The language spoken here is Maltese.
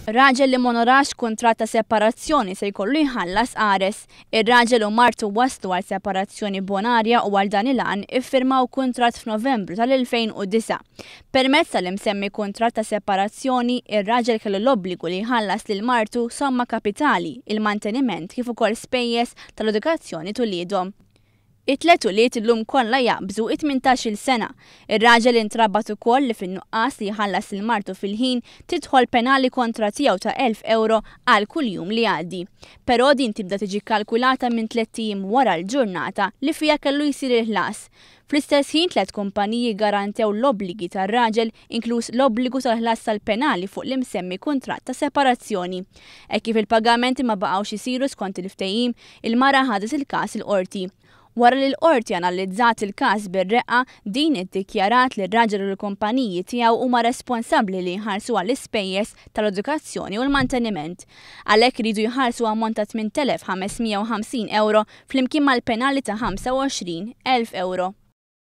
Raġel li m'onorax kuntratt ta' separazzjoni se jkollu jħallas qares. Ir-raġel u martu waslu għal separazzjoni bonarja u għal dan il-għan iffirmaw kuntratt f'Novembru tal-2009. Permezz tal-imsemmi kuntratt ta' separazzjoni, ir-raġel kellu l-obbligu li jħallas lil martu somma kapitali, il-manteniment kif ukoll spejjeż tal-edukazzjoni t'uliedhom. It-tlet ulied illum kollha jaqbżu it-18-il sena. Ir-raġel intrabat ukoll li fin-nuqqas li jħallas lil martu fil-ħin tidħol penali kontra tiegħu ta' 1,000 ewro għal kull jum li jgħaddi. Però din tibda tiġi kkalkulata minn tlett ijiem wara l-ġurnata li fiha kellu jsir il-ħlas. Fl-istess ħin tlett kumpaniji ggarantew l-obbligi tar-raġel inkluż l-obbligu tal-ħlas tal-penali fuq l-imsemmi kuntratt ta' separazzjoni. Hekk kif il-pagamenti ma baqgħux isiru skont il-ftehim, il-mara ħadet il-każ il-Qorti. Wara li l-Qorti analizzat il-każ bir-reqqa, din iddikjarat li r-raġel u l-kumpaniji tiegħu huma responsabbli li jħallsu għall-ispejjeż tal-edukazzjoni u l-manteniment. Għalhekk iridu jħallsu ammont ta' 8,550 ewro flimkien mal-penali ta' 25,000 ewro.